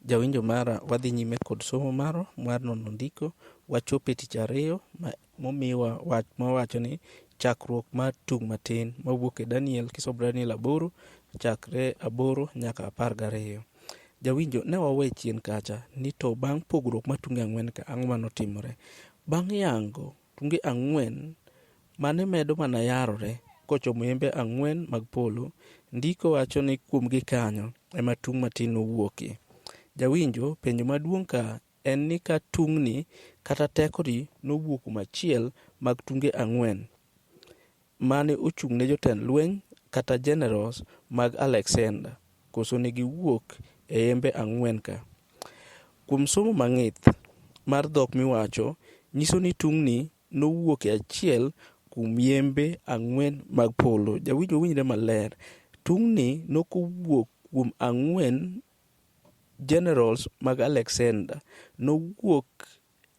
Jawinjo mara, wadhi nyime kod somo marwa mar nono ndiko. Wachopo e tich ariyo momiwa wach mawacho ni chakruok mar tung' matin mawuok e Daniel, kisomo Daniel 8 chakre 8 nyaka 12. Jawinjo, ne wawe chien kacha ni to bang' pogruok mar tunge ang'wen ka, ang'o manotimore? Bang' yango tunge ang'wen mane medo mana yarore kochomo yembe ang'wen mag polo, ndiko wacho ni kuomgi kanyo ema tung' matin nowuokie. Jawinjo, penjo maduong' ka en ni ka tung'ni kata tekoni nowuok kuom achiel mag tunge ang'wen mane ochung' ne jotend lweny kata generals mag Alexander, koso ne giwuok e yembe ang'wen ka. Kuom somo mang'ith mar dhok miwacho, nyiso ni tung'ni nowuok e achiel kuom yembe ang'wen mag polo. Jawinjo, winjre maler, tung'ni nokowuok kuom ang'wen generals mag Alexander, nowuok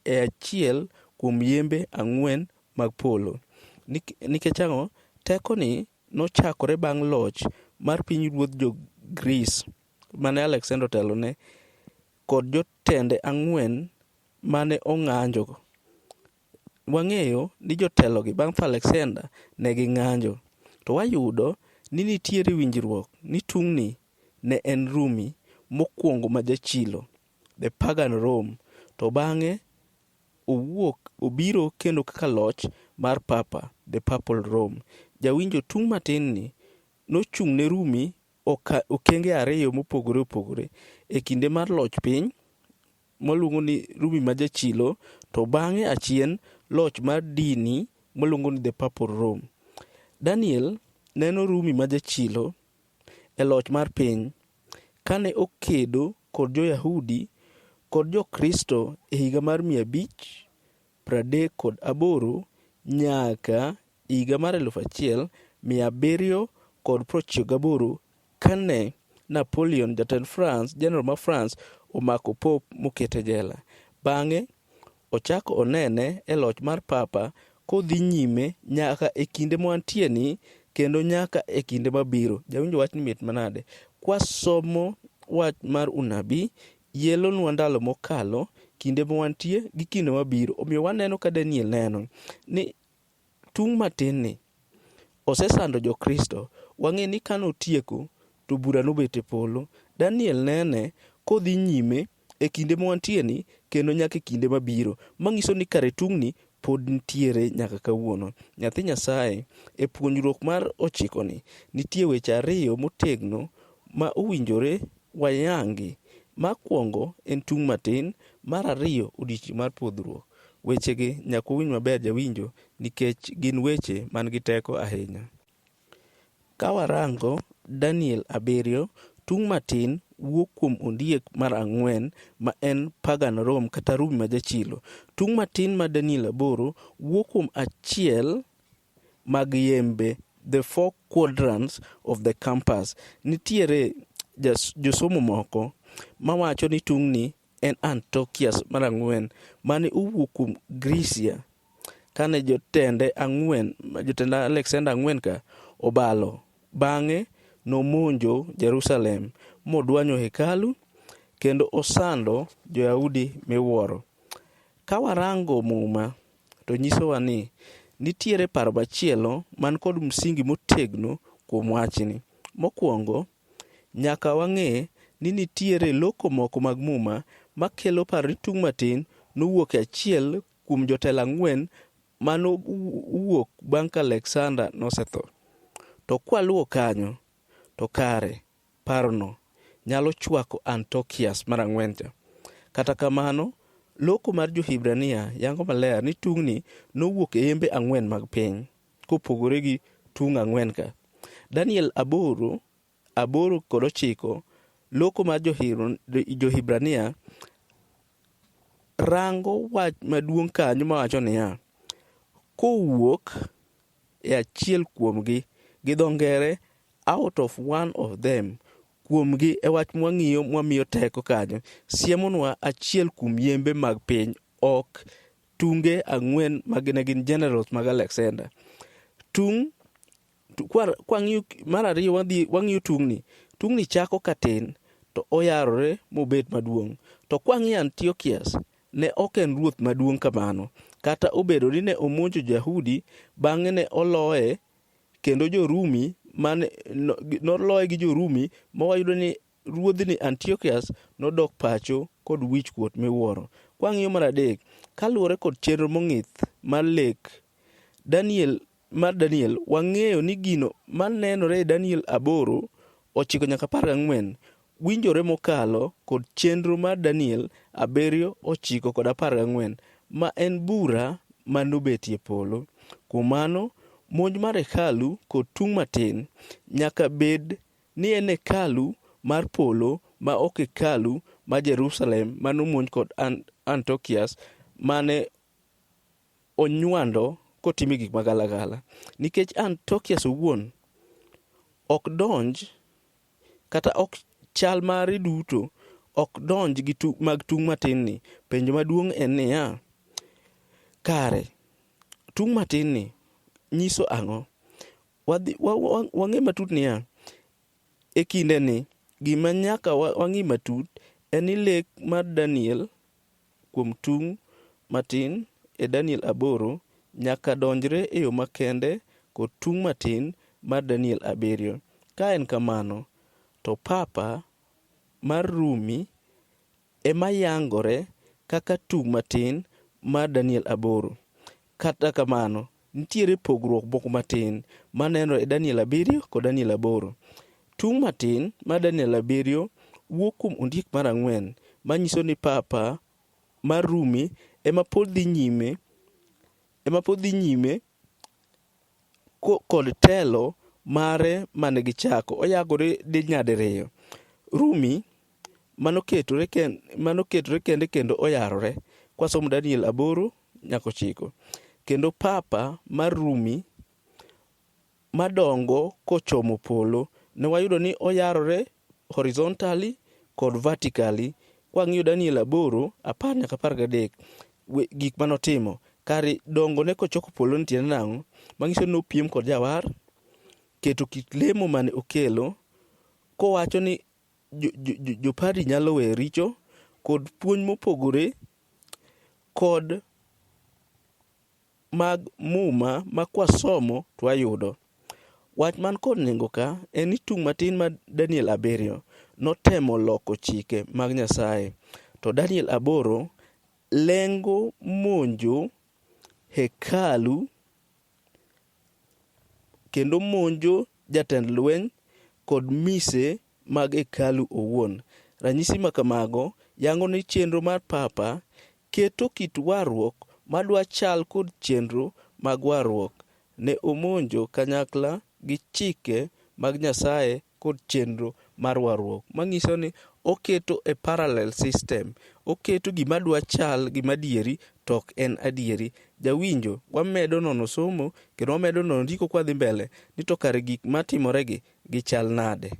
e achiel kuom yembe ang'wen mag polo. Nikech ang'o? Tekoni nochakore bang' loch mar pinyruodh jo-Greece mane Alexander otelone kod jotende ang'wen mane ong'anjo. Wang'eyo ni jotelogi bang' tho Alexander ne ging'anjo. To wayudo ni nitiere winjruok ni tung'ni ne en Rumi mokwongo ma jachilo, the pagan Rome, to bang'e owuok obiro kendo kaka loch mar Papa, the Papal Rome. Jawinjo, tung' matin ni nochung' ne Rumi okenge ariyo mopogore opogore e kinde mar loch piny mwaluongo ni Rumi ma jachilo, to bang'e achien loch mar dini mwaluongo ni the Papal Rome. Daniel neno Rumi ma jachilo e loch mar piny kane okedo kod jo-Yahudi kod jo-Kristo e higa mar 538 nyaka higa mar 1798 kane Napoleon jatend France, general ma France, omako Pope mokete jela. Bang'e ochako onene e loch mar Papa kodhi nyime nyaka e kinde mwantie ni kendo nyaka e kinde mabiro. Jawinjo, wach ni mit manade? Kwasomo wach mar unabi, yelonwa ndalo mokalo, kinde mwantie gi kinde mabiro. Omiyo waneno ka Daniel neno ni tung' matin ni osesando jo-Kristo. Wang'e ni kanotieko to bura nobet e polo. Daniel nene kodhi nyime e kinde mwantie ni kendo nyaka e kinde mabiro. Manyiso ni kare tung'ni pod nitiere nyaka kawuono. Nyathi Nyasaye, e puonjruok mar ochiko ni nitie weche ariyo motegno ma owinjore wayangi. Mokwongo en tung' matin, mar ariyo odiechieng' mar pwodhruok. Wechegi nyaka wawinj maber jawinjo, nikech gin weche man gi teko ahinya. Ka warango Daniel 7, tung' matin wuok kuom ondiek mar ang'wen ma en pagan Rome kata Rumi ma jachilo. Tung' matin mar Daniel 8 wuok kuom achiel mag yembe, the four quadrants of the compass. Nitiere josomo moko mawacho ni tung'ni en Antiochus mar ang'wen mane owuok kuom Grisia kane jotende ang'wen, jotend Alexander ang'wen ka obalo. Bang'e nomonjo Jerusalem modwanyo hekalu kendo osando jo-Yahudi miwuoro. Ka warango Muma to nyisowa ni nitiere paro machielo man kod msingi motegno kuom wachni. Mokwongo, nyaka wang'e ni nitiere loko moko mag Muma makelo paro ni tung' matin nowuok e achiel kuom jotelo ang'wen manowuok bang' ka Alexander nosetho. To kwaluwo kanyo, to kare parono nyalo chwako Antiochus mar ang'wen cha. Kata kamano, loko mar jo-Hibrania yango maler ni tung'ni nowuok e yembe ang'wen mag piny, kopogore gi tung' ang'wen ka. Daniel 8, 8 kod 9, loko mar jo-Hibrania rango wach maduong' kanyo mawacho niya, kowuok e achiel kuomgi, gi dho ngere out of one of them, kuomgi e wach mwang'iyo mwamiyo teko kanyo, siemonwa achiel kuom yembe mag piny, ok tunge ang'wen mag ne gin generals mag Alexander. Tung' kwang'iyo mar ariyo, wadhi wang'iyo tung'ni. Tung'ni chako katin, to oyarore mobet maduong'. To kwang'iyo Antiochus, ne ok en ruoth maduong' kamano, kata obedo ni ne omonjo jo-Yahudi, bang'e ne oloye kendo jo-Rumi mane noloye gi jo-Rumi ma wayudo ni ruodhni Antiochus nodok pacho kod wichkuot miwuoro. Kwang'iyo mar adek, kaluwore kod chenro mong'ith mar lek Daniel mar Daniel, wang'eyo ni gino manenore e Daniel 8, 9 nyaka 14 winjore mokalo kod chenro mar Daniel 7, 9 kod 14 ma en bura manobetie polo. Kuom mano, monj mar hekalu kod tung' matin nyaka bed ni en hekalu mar polo ma ok hekalu ma Jerusalem manomonj kod Antiochus mane onywando kotime gik magalagala. Nikech Antiochus owuon ok donj kata ok chal mare duto ok donj gi mag tung' matin ni. Penjo maduong' en niya, kare tung' matin ni nyiso ang'o? Wang'e matut niya, e kinde ni gima nyaka wang'i matut en ni lek mar Daniel kuom tung' matin e Daniel 8 nyaka donjre e yo makende kod tung' matin mar Daniel 7. Ka en kamano, to Papa mar Rumi ema yangore kaka tung' matin mar Daniel 8. Kata kamano, nitiere pogruok moko matin manenore e Daniel 7 kod Daniel 8. Tung' matin mar Daniel 7 wuok kuom ondiek mar 4 manyiso ni Papa mar Rumi ema pod dhi nyime kod telo mare mane gichako. Oyagore nyadiriyo. Rumi manoketore kende kendo oyarore kwasomo Daniel 8 nyaka 9. Kendo Papa mar Rumi madongo kochomo polo ne wayudo ni oyarore horizontally kod vertically. Kwang'iyo Daniel 8, 10 nyaka 13 gik manotimo kare dongo ne kochoko polo ni tiende nang'o? Manyiso ni nopiem kod jawar, keto kit lemo mane okelo kowacho ni jopadri nyalo weyo richo kod puonj mopogore kod mag muma ma kwasomo to wayudo. Wach man kod nengo ka en ni tung' matin mar Daniel 7 notemo loko chike mag Nyasaye, to Daniel 8 lengo monjo hekalu kendo monjo jatend lweny kod mise mag hekalu owuon. Ranyisi makamago yango ni chenro mar Papa keto kit warruok madwa chal kod chenro mag warruok ne omonjo kanyakla gi chike mag Nyasaye kod chenro mar warruok. Manyiso ni oketo e parallel system, oketo gima dwa chal gi madieri to ok en adieri. Jawinjo, wamedo nono somo kendo wamedo nono ndiko kwadhi mbele ni to kare gik matimore gi gichal nade.